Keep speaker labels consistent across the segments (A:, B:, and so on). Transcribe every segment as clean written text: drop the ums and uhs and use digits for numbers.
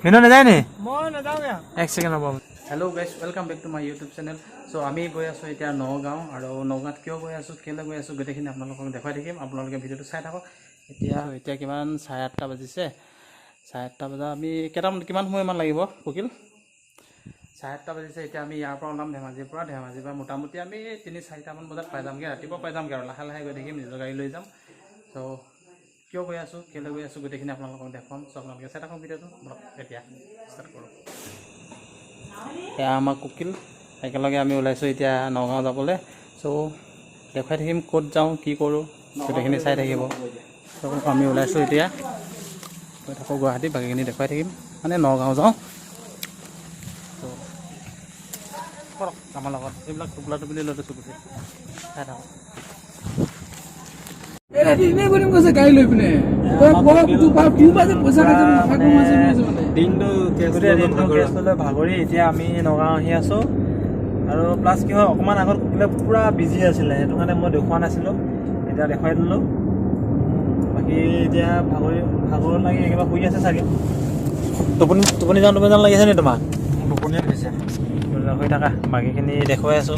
A: মিনু নাযায় নি?
B: মই নাযাওঁগে।
A: এক ছেকেণ্ড ৰ'ব।
C: Hello guys, welcome back to my YouTube channel. So আমি গৈ আছোঁ এতিয়া নগাঁও আৰু নগাঁৱত কিয় গৈ আছোঁ, কেলৈ গৈ আছোঁ, গোটেইখিনি আপোনালোকক দেখুৱাই থাকিম। আপোনালোকে ভিডিঅ'টো চাই থাকক। এতিয়া এতিয়া কিমান, 8:30 বাজিছে। 8:30 বজা আমি কেইটামান, কিমান সময়মান লাগিব কোকিল? 8:30 বাজিছে। এতিয়া আমি ইয়াৰ পৰা ওলাম ধেমাজিৰ পৰা। ধেমাজিৰ পৰা মোটামুটি আমি 3-4টামান বজাত পাই যামগৈ, ৰাতিপুৱা পাই যামগৈ আৰু লাহে লাহে গৈ থাকিম, নিজৰ গাড়ী লৈ যাম। চ' কিয় গৈ আছোঁ, কেলৈ গৈ আছোঁ, গোটেইখিনি আপোনালোকক দেখুৱাম। চ' আপোনালোকে চাই থাকক ভিডিঅ'টো। বলক, এতিয়া ষ্টাৰ্ট কৰোঁ। এয়া আমাৰ কোকিল, একেলগে আমি ওলাইছোঁ এতিয়া নগাঁও যাবলৈ। চ' দেখুৱাই থাকিম ক'ত যাওঁ, কি কৰোঁ, গোটেইখিনি চাই থাকিব। চ' আমি ওলাইছোঁ এতিয়া, গৈ থাকোঁ গুৱাহাটী, বাকীখিনি দেখুৱাই থাকিম, মানে নগাঁও যাওঁ। চ' কৰক আমাৰ লগত, এইবিলাক টোপোলা টোপলি লৈ লৈছোঁ, গোটেই চাই থাকক।
B: এই ৰাতি এনেই কৰিম কৈছে গাড়ী লৈ পিনে। তই কৰ, তোৰ পৰা তোৰ পৰা যে পইচা খাইছে, মাথা গৰম হৈছে বুলি কৈছে মানে।
A: দিনটো গোটেই দিনটো কেছ ল'লে ভাগৰি, এতিয়া আমি নগাঁও আহি আছোঁ। আৰু প্লাছ কি হয়, অকণমান আগত কুকিলে পূৰা বিজি আছিলে, সেইটো কাৰণে মই দেখুওৱা নাছিলোঁ, এতিয়া দেখুৱাই দিলোঁ। বাকী এতিয়া ভাগৰি ভাগৰ লাগি একেবাৰে শুই আছে চাগে। টোপনি টোপনি যাওঁ টোপনি যাওঁ লাগিছে নি তোমাক?
C: টোপনিয়ে ধৰিছে।
A: শুই থাকা, বাকীখিনি দেখুৱাই আছোঁ।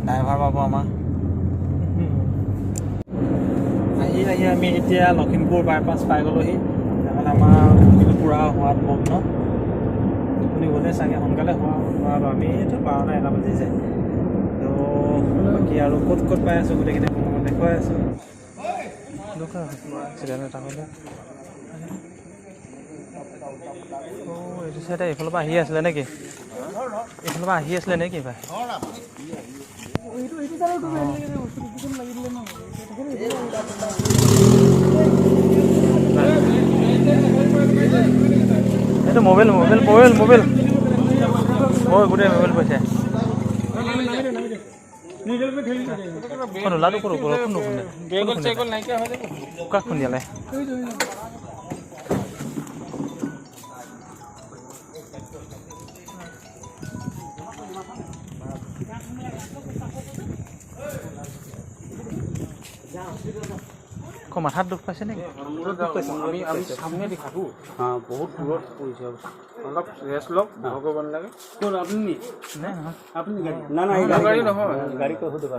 A: ড্ৰাইভাৰ পাব আমাৰ। আহি আহি আমি এতিয়া লখিমপুৰ বাইপাছ পাই গ'লোহি। তাৰমানে আমাৰ কুকিল পূৰা হোৱাত মগ্ন, টোপনি গ'লে চাগে, সোনকালে হোৱা আৰু আমি এইটো 12টা 1 বাজি যায়। তো বাকী আৰু ক'ত ক'ত পাই আছোঁ গোটেইখিনি আপোনালোকক দেখুৱাই আছোঁ। এক্সিডেণ্ট এটা হ'লে। অ' এইটো চাইডে এইফালৰ পৰা আহি আছিলে নেকি? এইফালৰ পৰা আহি আছিলে নেকি ভাই?
B: এইটো এইটো চাইডে তোৰ বস্তুটো পিছত লাগি দিলে ন।
A: এইটো মোবাইল মোবাইল মোবাইল মোবাইল, মই গোটেই মোবাইল পইচা কোন ওলাটো কৰোঁ, কোন নুশুনে, কাক খুন্দিয়ালে? ক মাথাত দুখ পাইছে নেকি?
C: আমি আমি সামনে থাকোঁ, বহুত দূৰত পৰিছে, অলপ ৰেষ্ট লওক, ভগৱান লাগে। কোন আপুনি?
A: নাই নহয়।
C: আপুনি গাড়ী? না না, গাড়ী নহয়, গাড়ী কৈ সুধিবা।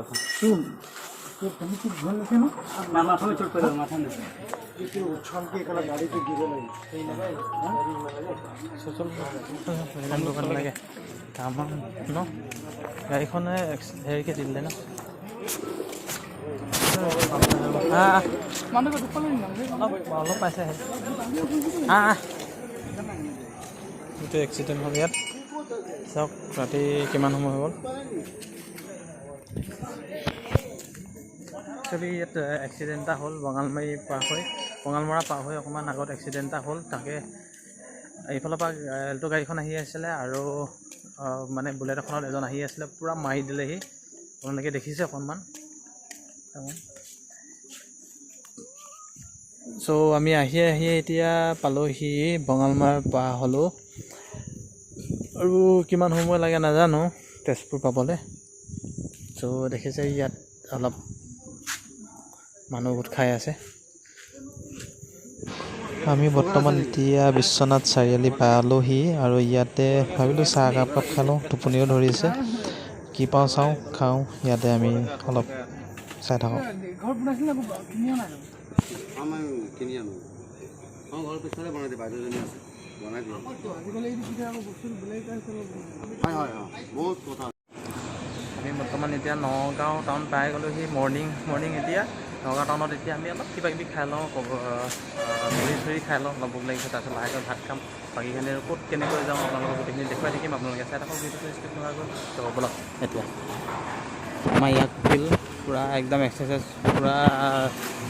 C: না, মাথা में चोट पड़े, माथा में।
A: দোকান লাগে তামাম ন, গাড়ীখনে হেৰিকে দিলে ন।
B: মানুহ দুখ পালে নেকি?
A: অলপ অলপ পাইছে। এইটো এক্সিডেণ্ট হ'ল ইয়াত। চাওক ৰাতি কিমান সময় হৈ গ'ল। একচুৱেলি ইয়াত এক্সিডেণ্ট এটা হ'ল, বঙালমাৰী পাৰ হৈ, বঙালমৰা পাৰ হৈ অকণমান আগত এক্সিডেণ্ট এটা হ'ল। তাকে এইফালৰ পৰা এল্ট' গাড়ীখন আহি আছিলে আৰু মানে বুলেট এখনত এজন আহি আছিলে, পূৰা মাৰি দিলেহি। আপোনালোকে দেখিছে অকণমান। চ' আমি আহি আহি এতিয়া পালোহি, বঙালমৰা পাৰ হ'লোঁ। আৰু কিমান সময় লাগে নাজানো তেজপুৰ পাবলৈ। চ' দেখিছে ইয়াত অলপ মানুহ গোট খাই আছে। আমি বৰ্তমান এতিয়া বিশ্বনাথ চাৰিআলি পালোহি আৰু ইয়াতে ভাবিলোঁ চাহ একাপ খালোঁ, টোপনিও ধৰিছে, কি পাওঁ চাওঁ খাওঁ। ইয়াতে আমি অলপ চাই থাকোঁ।
B: ঘৰত বনাইছিলে, কিনি অনা?
D: আমাৰ কিনি আনো। আমাৰ ঘৰৰ পিছফালে বনাই দিয়ে, বাইদেউজনী আছে, বনাই দিয়ে।
B: আজিকালি এইটো পিঠা আকৌ বস্তুটো বেলেগ।
D: হয় হয় হয়, বহুত কথা।
C: আমি বৰ্তমান এতিয়া নগাঁও টাউন পাই গ'লোহি। মৰ্ণিং মৰ্ণিং এতিয়া নগাঁও টাউনত এতিয়া আমি অলপ কিবা কিবি খাই লওঁ, ক'ব মুড়ি চুৰি খাই লওঁ, অলপ ভোক লাগিছে। তাৰপিছত লাহেকৈ ভাত খাম। বাকীখিনি আৰু ক'ত কেনেকৈ যাওঁ আপোনালোকক গোটেইখিনি দেখুৱাই থাকিম। আপোনালোকে চাই থাকক ভিডিঅ'টো স্কিপ নকৰাকৈ। তো ব'লক এতিয়া। আমাৰ ইয়াত ফিল পূৰা একদম এক্সাৰচাইজ, পূৰা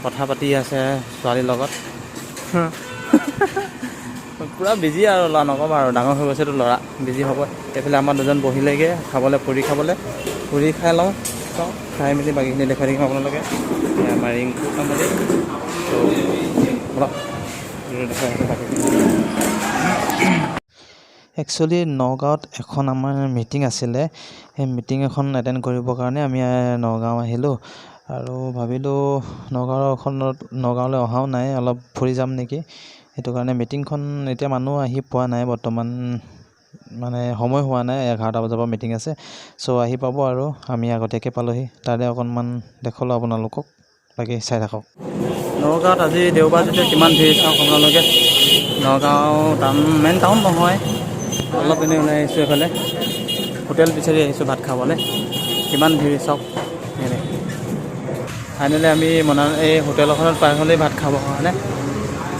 C: কথা পাতি আছে ছোৱালীৰ লগত, পূৰা বিজি আৰু ল'ৰা, নক'বা আৰু, ডাঙৰ হৈ গৈছেতো ল'ৰা, বিজি হ'ব। এইফালে আমাৰ দুজন বহিলেগৈ খাবলৈ, পুৰি খাবলৈ। পুৰি খাই লওঁ, চাওঁ, খাই মেলি বাকীখিনি দেখুৱাই থাকিম আপোনালোকে। এয়া আমাৰ ৰিংকু তামুলী। ত' ব'লক, দেখুৱাই আছোঁ বাকীখিনি।
A: একচুৱেলি নগাঁৱত এখন আমাৰ মিটিং আছিলে। সেই মিটিং এখন এটেণ্ড কৰিবৰ কাৰণে আমি নগাঁও আহিলোঁ আৰু ভাবিলোঁ নগাঁৱলৈ অহাও নাই, অলপ ফুৰি যাম নেকি, সেইটো কাৰণে। মিটিংখন এতিয়া মানুহ আহি পোৱা নাই বৰ্তমান, মানে সময় হোৱা নাই। 11টা বজাৰ পৰা মিটিং আছে, চ' আহি পাব আৰু আমি আগতীয়াকৈ পালোহি। তাৰে অকণমান দেখুৱালোঁ আপোনালোকক, বাকী চাই থাকক।
C: নগাঁৱত আজি দেওবাৰ যেতিয়া কিমান ভিৰ চাওক আপোনালোকে। নগাঁও টাউন, মেইন টাউন নহয়, অলপ এনেই ওলাই আহিছোঁ এইফালে, হোটেল বিচাৰি আহিছোঁ ভাত খাবলৈ। কিমান ভিৰ চাওক। এনে ফাইনেলি আমি মনা এই হোটেল এখনত পাই হ'লেই ভাত খাবৰ কাৰণে।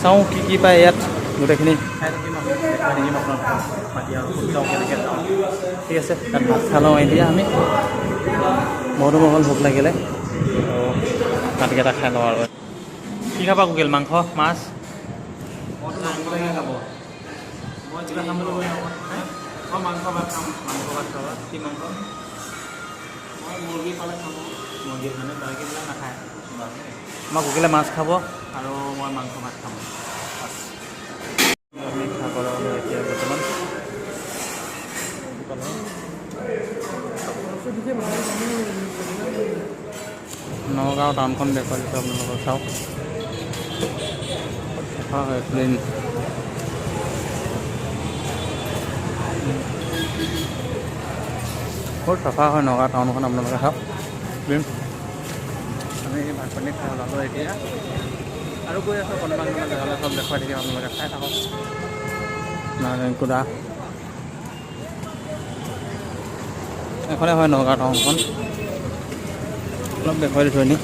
C: চাওঁ কি কি পায় ইয়াত, গোটেইখিনি খাই থাকিম, দেখুৱাই থাকিম আপোনালোকক। বাকী আৰু ক'ত যাওঁ, কেনেকৈ যাওঁ, ঠিক আছে। তাত ভাত খাই লওঁ এতিয়া আমি, বহুতো মহল ভোক লাগিলে, ত' ভাতকেইটা খাই লওঁ। আৰু কি খাবা কুকিল? মাংস, মাছ?
A: খাব মই কিবা খাম বুলি কৈ, মই মাংস ভাত খাম।
C: মাংস ভাত খাবা? কি মাংস?
A: মই মুৰ্গী পালে খাম।
C: মুৰ্গী মানে বাকীবিলাক নাখায়। আমাৰ কুকিলে মাছ খাব আৰু মই মাংস ভাত খাম। আমি খাব লগা এতিয়া বৰ্তমান। নগাঁও টাউনখন দেখুৱাই দিছোঁ আপোনালোকক, চাওক, চাফা হয়, ক্লিন। বহুত চাফা হয় নগাঁও টাউনখন, আপোনালোকে চাওক, ক্লিন। আমি ভাত পানী খাই ওলালোঁ এতিয়া আৰু গৈ আছোঁ কোনোবা কোনোবা জেগালৈ, চব দেখুৱাই থাকিম, আপোনালোকে চাই থাকক। নাৰায়ণকুদা এইখনে হয় নগাঁও টাউনখন, অলপ দেখুৱাই দিছোঁ এনেই।